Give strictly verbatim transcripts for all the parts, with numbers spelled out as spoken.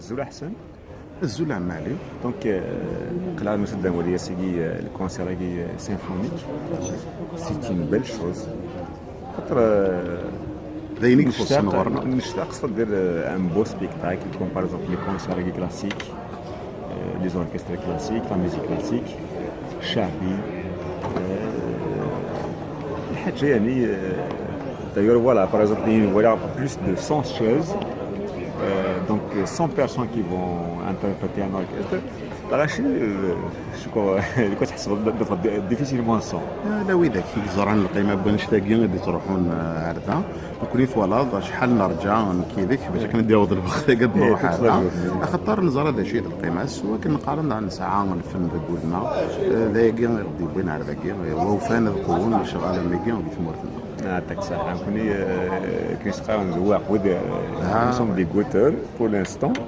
Azul a Ḥsen. Azul a Ɛmali. Donc, euh, qleɛ lmusadda n wali ass-agi, euh, le concert-agi, euh, symphonique. C'est une belle chose. Xaṭer, euh, d ayen i ixuṣṣen ɣur-neɣ. Nectaq, c'est-à-dire, euh, un beau spectacle, comme par exemple les concerts classiques, euh, les orchestres classiques, la musique classique, cchaɛbi, euh, الحاجة يعني, euh, d'ailleurs, voilà, par exemple, il y a plus de cent chaises, euh, donc, euh, cent personnes qui vont interpréter un orchestre. Lɣaci, euh, شكون اللي كتحسب difficilement cent. آه، لا، ويداك يزرعن القيمة بوانشتاقي غادي تروحون، آه، عرضة. وكوني فوالا شحال نرجع نكيدك باش كندير هذا الوقت قد نروح عرضة. أخطر نزرع ذا شيء القيمة سوا كنقارن عن ساعة الفن ذا قلنا. آه، ذا يقين غادي يبين على ذاكي. وفان القوون شغالة ميقين غادي في مورتنا. يعطيك الصحة. كوني، آه، كنسقاو نزواق ود، آه، nous sommes des goutteurs pour l'instant.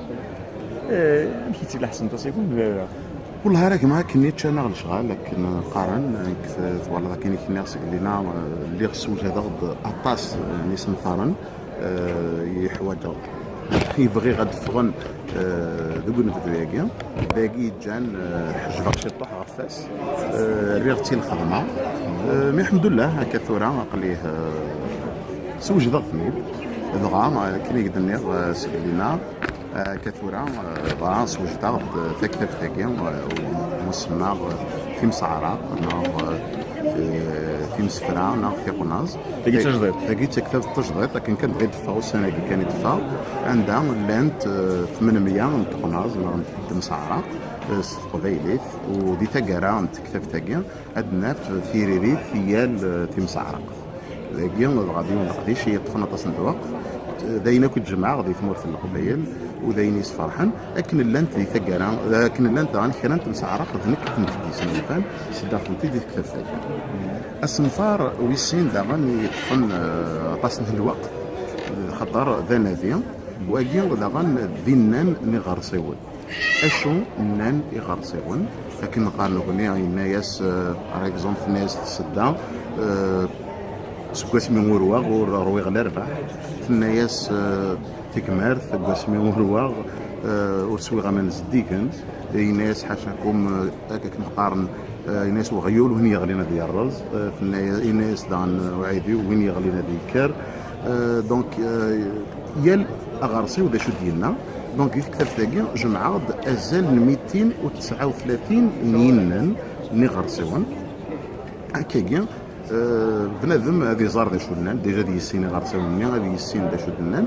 آه، مشيتي لحسن تصيبون ولا لا؟ والله راك معاك كني تشانا غنشغال لكن قارن كنت والله كاين كنا سقلينا اللي خصو جا ضغط اطاس يعني سنفارن. آه، يحواج يبغي غاد فغن. آه، دوك نبدو ياكي باقي جان. آه، حجبك شي طوح غفاس. آه، ريغتي الخدمة. آه، مي الحمد لله هكا ثورة قليه. آه، سوج ضغط نيب. دغا، آه، كني قد النيغ، آه، سقلينا. آه، كثورة، آه، ضاع سوجداغ، آه، تكتب تاكي، آه، ومسمى، آه، في مسعرة، ناغ، آه، في، في مسفرة، ناغ في قناز. تاكي تجديد. تاكي تكتب التجديد، لكن كان بغيت تفاو السنة كي كان يتفاو. عندها لانت، آه، ثمانمية من تقناز، ناغ في مسعرة، آه، س تقبايليت، ودي تاكارا من تكتب تاكي، عندنا في ريري ثيال، آه، في مسعرة. Dagi, dɣa d yiwen leqdic i yeṭṭfen aṭas n lweqt. D ayen akk i d-jemɛeɣ di tmurt n Leqbayel, u d ayen yesferḥen, akken llant di taggara, akken llant daɣen kra n temseɛraq, d nekk i tent-id-yesnulfan, seddaɣ-tent-id di tektabt-agi. Asenfar wis sin daɣen i yeṭṭfen, eh, aṭas n lweqt, xaṭer d anadi, wagi daɣen d innan n iɣersiwen. Acu nnan iɣersiwen? Akken qqaren nekkni, yenna-yas, eh, par exemple, tenna-yas tsedda, eh, seg wasmi ur waɣ, ur rwiɣ lerbaḥ. Tenna-yas, eh, tigmert, seg wasmi ur waɣ, eh, ur swiɣ aman zeddigen. Yenna-yas ḥacakum, eh, akken qqaren, eh, yenna-yas weɣyul, win yeɣlin ad yerreẓ. Eh, tenna-, yenna-yas daɣen uɛidiw, win yeɣlin ad yekker. Eh, donc, eh, yal aɣersiw d acu d-yenna. Donc, di tektabt-agi, jemɛeɣ-d azal n mitin u tesɛa u tlatin n yinnan n iɣersiwen. Akkagi, eh, bnadem ad iẓer d acu nnan, déjà ad yissin iɣersiwen-nni, ad yissin d acu d-nnan,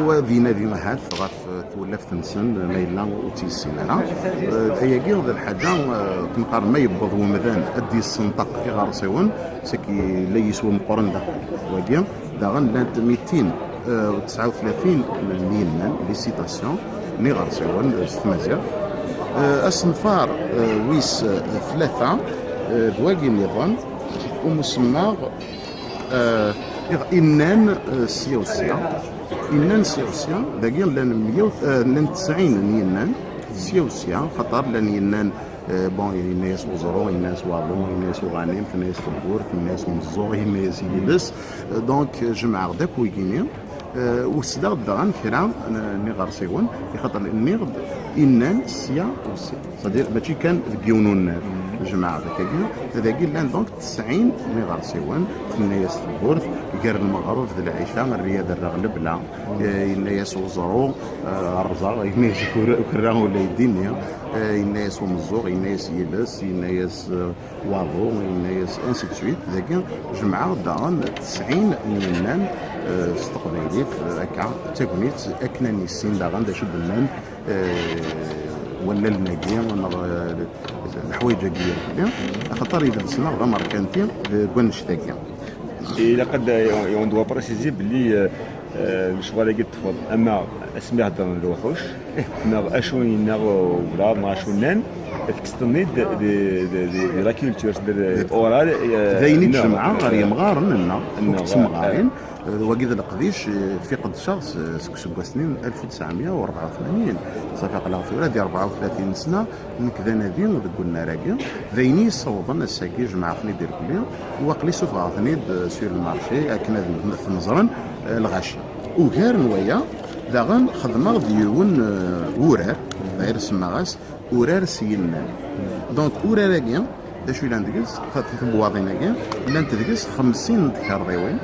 u ad inadi ahat ɣef tewlaft-nsen, ma yella ur tt-yissin ara. Eh, ayagi d lḥaǧa, eh, tenqar ma yewweḍ wemdan ad d-yessenṭeq iɣersiwen, saki la yiswa meqqren daxel wagi. Daɣen llant mitin u tesɛa u tlatin n yinnan, les citations, n iɣersiwen s tmaziɣt. Eh, asenfar, eh, wis, eh, tlata, eh, d wagi nniḍen, umusemmaɣ, eh, iɣ-, innan, eh, sya u sya. Innan sya u sya, dagi llan meyya u, eh, llan tesɛin n yinnan, sya u sya, xaṭer llan yinnan Eh, bon, yenna-yas uẓru, yenna-yas waḍu, yenna-yas uɣanim, tenna-yas tewwurt, yenna-yas umeẓẓuɣ, yenna-yas yiles. Eh, donc, jemɛeɣ-d akk wigini, eh, usdeɣ-d daɣen kra n, n iɣersiwen, ixaṭer nniɣ-d innan sya u sya. C'est-à-dire, mačči kan deg yiwen unnar, jemɛeɣ-d akkagi, dagi llan donc tesɛin n iɣersiwen, tenna-yas tewwurt, gar lmeɣreb d lɛica, rrya d rreɣ lebla, eh, yenna-yas uẓru, eh, rẓeɣ, yenna-yas ukerra ula yeddini. Eh, yenna-yas umeẓẓuɣ, yenna-yas yiles, yenna-yas, eh, waḍu, yenna-yas ainsi de suite. Dagi jemɛeɣ daɣen tesɛin n yinnan, eh, s teqbaylit, eh, akka, d tagnit, akken ad nissin daɣen d acu d-nnan, eh, wallalen-agi, neɣ, eh, leḥwayeǧ-agi irkelli, axaṭer idles-nneɣ d amerkanti deg wannect-agi. Ilaq ad, on doit préciser belli, eh, eh, lecɣal-agi ṭṭfeḍ ama asmi heddren lewḥuc, neɣ acu yenna ublaḍ, neɣ acu nnan, tekkseḍ-ten-id di, di, di, di la culture, c'est-à-dire oral, eh, d ayen i d-jemɛeɣ ɣer yemɣaren-nneɣ, akked temɣarin. Eh, wagi d leqdic, eh, fi qeddceɣ s-, seg useggas-nni n alef u tesɛemya u rebɛa u tmanyin. Ṣafi aql-aɣ tura di rebɛa u tlatin sna, nekk d anadi deg unnar-agi. D ayen i yi-ssawḍen ass-agi, jemɛeɣ-ten-id irkelli, u aql-i ssufɣeɣ-ten-id, eh, sur le marché, akken ad, ad ten-ẓren, eh, lɣaci. Ugar n waya, Daɣen xedmeɣ-d yiwen, eh, wurar, daɣen semmaɣ-as urar s yinnan. Donc, urar-agi, d acu yellan deg-s? Tibwaḍin-agi, llant deg-s xemsin n tkarḍiwin,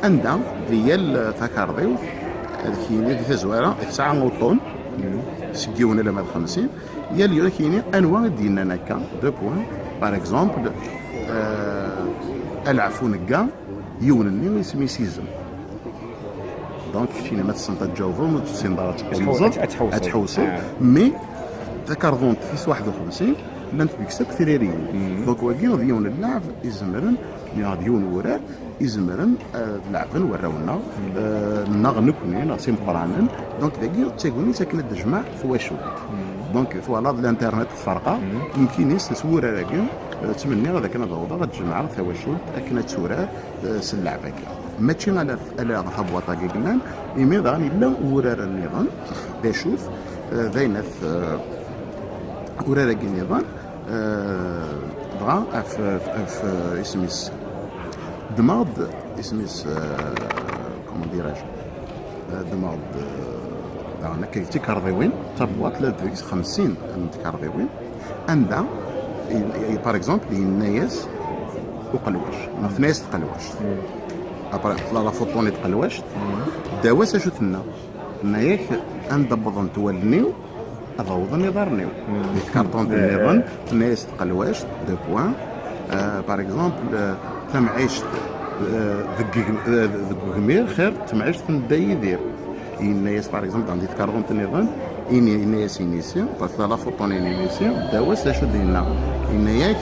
anda di yal, eh, takarḍiwt, ad k-yini di tazwara, tesɛa uṭṭun, seg yiwen alamma d xemsin, yal yiwen ad k-yini anwa i d-yennan akka, deux points, par exemple, eh, aleɛfu negga, yiwen-nni isem-is izem. Donc, keččini ma tessneḍ ad tjawbeḍ, ma ur tessineḍ ara ad tḥewseḍ. Ad tḥewseḍ. Ah. Mais takarḍunt tis waḥed u xemsin, llant deg-s akk tririyin. Donc, wagi d yiwen n llaɛeb izemren, neɣ d yiwen n wurar izemren, eh, ad leɛben warraw-nneɣ, eh, neɣ nekkni, neɣ s imeqqranen. Donc, dagi d tagnit akken ad d-tejmeɛ twacult. Donc, twalaḍ l'internet tferqa, nekkini s, s wurar-agi, eh, ttmenniɣ ad akken ad awḍeɣ ad jemɛeɣ tawacult akken ad turar, eh, s llaɛb-agi. Mačči ala, ala tabwaṭ-agi i yellan, imi daɣen yella urar nniḍen, d acu-t, eh, d ayen at, eh, urar-agi nniḍen, eh, dɣa af, af, af, eh, isem-is. Ddmeɣ-d isem-is, eh, comment dirais-je, eh, ddmeɣ-d, eh, daɣen akka tikarḍiwin, tabwaṭ la deg-s xemsin n tkarḍiwin, anda, i, i, par exemple, yenna-yas uqelwac, neɣ tenna-yas tqelwact. Après, tella la photo n tqelwact, ddaw-as acu tenna. Tenna-yak, anda wwḍent wallen-iw, ad awḍen iḍarren-iw. Di tkarṭunt nniḍen, tenna-yas tqelwact, deux points. Euh, par exemple, euh, tamɛict, euh, deg ig-, euh, deg ugmir, xir tamɛict n Dda Yidir. Yenna-yas, par exemple, di tkarḍunt nniḍen, ini, yenna-yas inisi, parce que la photo n inisi, ddaw-as d acu d-yenna. Yenna-yak,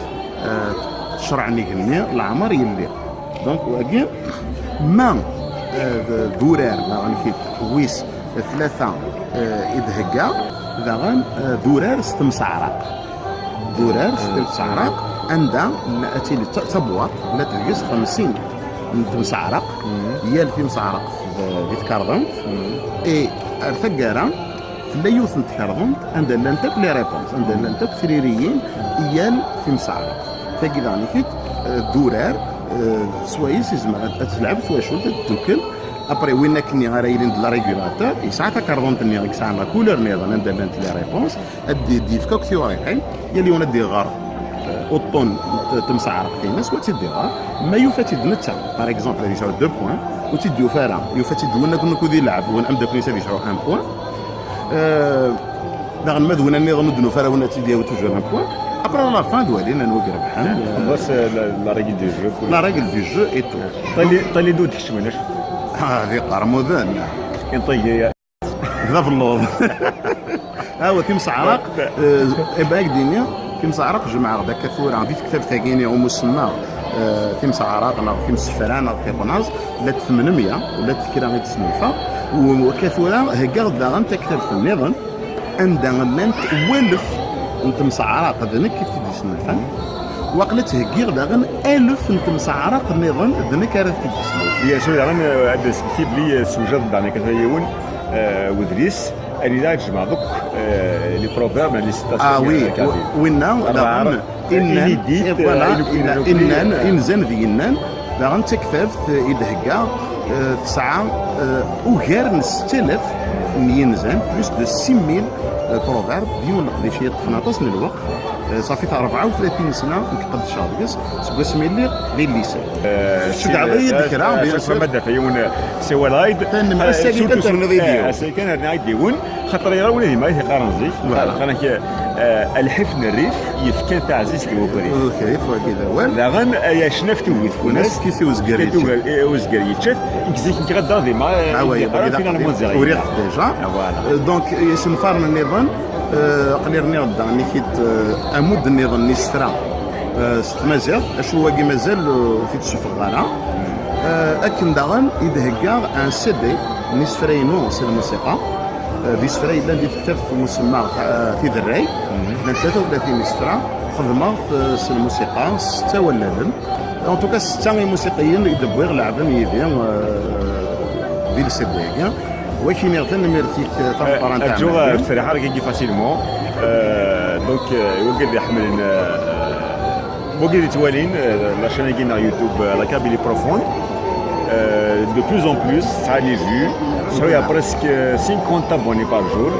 euh, ccreɛ n igenni, leɛmer yelli. Donc, wagi, ma, euh, d, d urar, daɣen kit, wis tlata, euh, i d-hegga, daɣen, euh, d urar s temseɛraq. D urar s temseɛraq, anda la, ad tili d ta-, tabwaṭ, la deg-s xemsin n temseɛraq, yal timseɛraq d, di tkarḍunt, et ar taggara, tella yiwet n tkarḍunt anda llant akk les réponses, anda llant akk tririyin i yal timseɛraq. Tagi daɣen i kit, eh, d urar, eh, swayes izmer ad, ad telɛeb twacult, ad tdukkel. Après, win akkenni ara yilin d la régulateur, yesɛa takarḍunt-nni i yesɛan la couleur nniḍen anda llant les réponses, ad d-, d-yefk akk tiwriqin, yal yiwen ad d-iɣer, eh, uṭṭun n t-, temseɛraqt-ines, wa ad tt-id-iɣer. Ma yufa-tt-id netta, par exemple, ad yesɛu deux points, ur tt-id-yufa ara, yufa-tt-id win akk, akk di leɛb, win ameddakel-is ad yesɛu un point. Euh, daɣen ma d win nniḍen ur d-nufi ara win ad tt-id-yawi toujours un point. Après, à la fin, ad walin anwa i irebḥen. Xellas, euh, la, la règle du jeu. La règle du jeu et tout. Ṭali, ṭali d ur d-kecmen, acu? Ah, d iqermuden. Inṭi-, d abelluḍ. Awa, timseɛraq, euh, eh ben, ak-d-ini, timseɛraq jemɛeɣ-d akka tura, di tektabt-agi-ni, umusemma, euh, timseɛraq, neɣ timsefra, neɣ tiqnaẓ, la d tmenmya, la d kra i d-snulfaɣ, u akka tura, heggaɣ-d daɣen taktabt nniḍen, anda llant walef n temseɛraq, d nekk i t-id-yesnulfan. Waqila ttheggiɣ daɣen alef n temseɛraq nniḍen, d nekk ara t-id-yesnulfan. Bien sûr, daɣen, euh, ad d-nesmekti belli, euh, tessewjadeḍ daɣen akka yiwen, euh, wedlis, anida ad tjemɛeḍ akk, euh, les proverbes, les citations, ah oui, euh, kabyle. Winna, daɣen, innan, innan, inzan d yinnan, daɣen d taktabt, eh, i d-hegga, eh, tesɛa, eh, ugar n setta alaf n yinzan, plus de six mille, eh, proverbes, d yiwen n leqdic i yeṭṭfen aṭas n lweqt. Eh, ṣafi rebɛa u tlatin sna nekk qeddceɣ deg-s, seg wasmi lliɣ di lycée. Eh, kečč d-ɛeḍ-iyi-d kra, bien sûr. Ma d-afa yiwen, eh, sewwaleɣ-d. Tanemmirt, eh, sagi surtout, kan terniḍ-iyi-d yiwen. Eh, sagi kan rniɣ-ak-d yiwen, xaṭer yeɣra ula d yemma-k yeqqaren zik. Voilà. Qqaren-ak, eh, lḥif n rrif yefkan taɛzizt i webrid. Lḥif, wagi d awal. Daɣen, ay acnaf tugi tfunast, i uzger yečča. Tugi, eh, uzger yečča-t, nekk zik nekk ɣaddaɣ di ma, ah, ouais, yeqqar, finalement ziɣ uriɣ-t déjà. Ah, voilà. Euh, donc, isenfaren nniḍen, euh, aql-i rniɣ-d daɣen ikit, euh, amud nniḍen n yisefra, euh, s tmaziɣt, acu wagi mazal, euh, ur t-id-ssuffɣeɣ ara. Euh, akken daɣen i d-heggaɣ un C D n yisefra-inu s lmusiqa, euh, d isefra yellan di tektabt n usemma, euh, Tiderray, llan tlata u tlatin isefra, xedmeɣ-t, euh, s lmusiqa, s setta wallalen. En tout cas, setta imusiqiyen i d-wwiɣ leɛben yid-i, euh, di le C D-agi. Wagi niɣ tanemmirt-ik, euh, tameqqrant. Arǧu, euh, ur ttserriḥ ara dagi facilement. Euh, donc, euh, i wigad iḥemmlen, euh, wigad yettwalin, euh, la chaîne-agi neɣ YouTube, euh, La Kabylie Profonde. Euh, de plus en plus, ça les vues. Il y a presque cinquante abonnés par jour.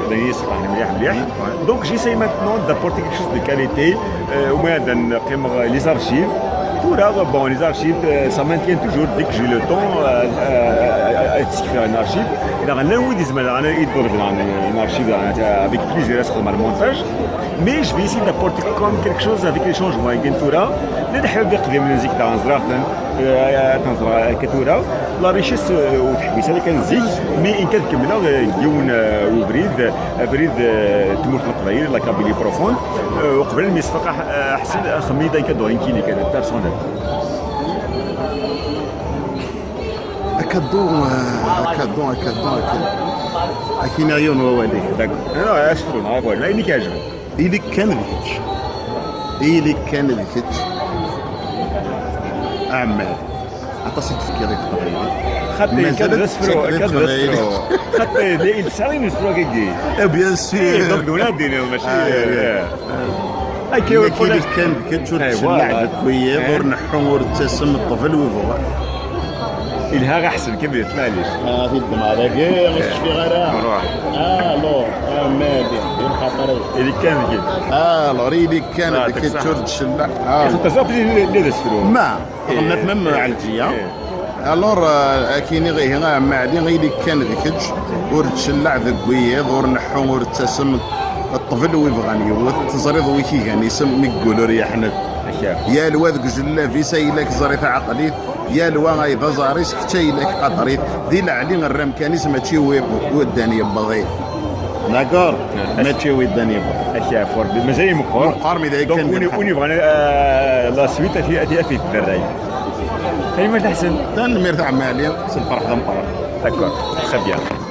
Donc j'essaye maintenant d'apporter quelque chose de qualité. Euh, au moins, dans les archives. Tout là, bon, les archives, euh, ça maintient toujours, dès que j'ai le temps, euh, euh, euh, euh, un archive. Il y a un oui, disons, il y a un archive avec plusieurs instruments de montage. Mais je vais essayer d'apporter comme quelque chose avec les changements. Et tout là, les musique dans كثورة. La richesse وتحبيس هذا كان زيك. Mais إن كان كملنا يوم وبريد بريد تموت القبائل la Kabylie profonde. وقبل ما يصفق حسن خميدة كدورين كيني كان personnel. Akadon, akadon, akadon, akadon. Akini ayon wawali. D'accord. Non, astro, non, voilà, il est cage. Ili kan d kečč. Ili kan d kečč. Amen. Aṭas i d-tefkiḍ i teqbaylit. Xaṭi, kan d asefru, kan d asefru. Xaṭi, d ilsa i nesefru kagi. Eh, bien sûr. Donc, d ula din, mačči. Akka ur kan d kečč ur d-tcellaɛ deg wiyiḍ, ur neḥḥu, ur ttasem, ṭṭbel wi bɣan. Ilha ɣa ḥsen kan di tmalic. Ah, tiddem ara gir, ur cfiɣ ara. Ruḥ. Ah, alors, ah, mali, di lxaṭer. Ili kan d kečč. Ah, alors, ili kan d kečč ur d-tcellaɛ. Ah. Xaṭer zaf li d asefru. Ma. Tɣennat même Ɛelǧiya. Alors, akini ihi a Ɛemmi Ɛli, ili kan d kečč, ur ttcellaɛ deg wiyiḍ, ur neḥḥu, ur ttasem, ṭṭbel wi bɣan yiwet, teẓriḍ wi k-igan isem mi yeggul ur yeḥned. Yal wa deg ujellab-is, ayla-k ẓer-it ɛqel-it, yal wa ay d aẓar-is, kečč ayla-k qader-it, di leɛli err amkan-is, mačči wi wi ddan yewweḍ-it. D'accord? Mačči wi ddan yewweḍ. Ad k-yeɛfu Rebbi. Mazal yemeqqer. Meqqer, mi d ay Donc, kan win, win yebɣan, euh, la suite, ad t-, ad t-, ad t-id-terray. Tanemmirt a Ḥsen. Tanemmirt a Ɛemmi Ɛli, s lferḥ d ameqqran. D'accord, très bien.